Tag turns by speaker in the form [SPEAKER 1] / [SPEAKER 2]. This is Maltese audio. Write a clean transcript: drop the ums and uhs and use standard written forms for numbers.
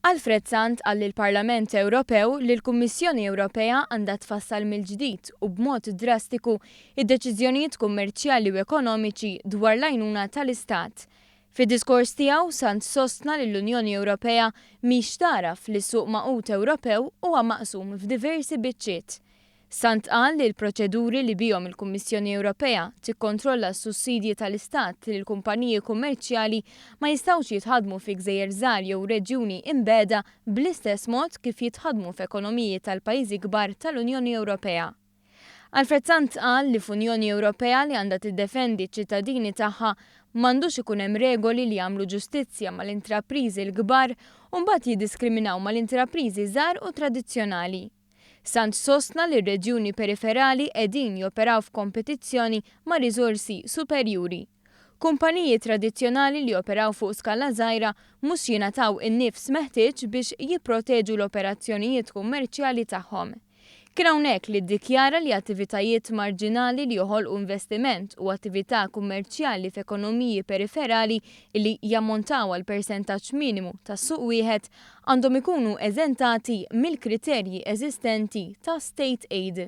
[SPEAKER 1] Alfred Sant qal lill-Parlament Ewropew li l-Kummissjoni Ewropea għandha tfassal mill-ġdid u b'mod drastiku id-deċiżjonijiet kummerċjali u ekonomiċi dwar l-għajnuna tal-Istat. Fid-diskors tiegħu, Sant sostna li l-Unjoni Ewropea mhix tagħraf li s-suq magħqud Ewropew huwa maqsum f'diversi biċċiet. Sant qal li l-proċeduri li bihom il-Kummissjoni Ewropea tikkontrolla s-sussidji tal-Istat lil kumpaniji kummerċjali ma jistgħux jitħaddmu fi gżejjer żgħar jew reġjuni imbiegħda bl-istess mod kif jitħaddmu f'ekonomiji tal-pajjiżi kbar tal-Unjoni Ewropea. Alfred Sant qal li f'Unjoni Ewropea li għandha tiddefendi ċ-ċittadini tagħha m'għandux ikun hemm regoli li jagħmlu ġustizzja mal-intrapriżi l-kbar u mbagħad jiddiskriminaw mal-intrapriżi żgħar u tradizzjonali. Sant sostna li r-reġjuni periferali qegħdin joperaw f'kompetizzjoni ma' riżorsi superjuri. Kumpaniji tradizzjonali li joperaw fuq skala żgħira mhux jingħataw in-nifs meħtieġ biex jipproteġu l-operazzjonijiet kummerċjali tagħhom. Kien hawnhekk li ddikjara li attivitajiet marġinali li joħolqu investiment u attività kummerċjali f'ekonomiji periferali li jammontaw għal persentaġġ minimu tas-suq wieħed għandhom ikunu eżentati mill-kriterji eżistenti ta' state aid.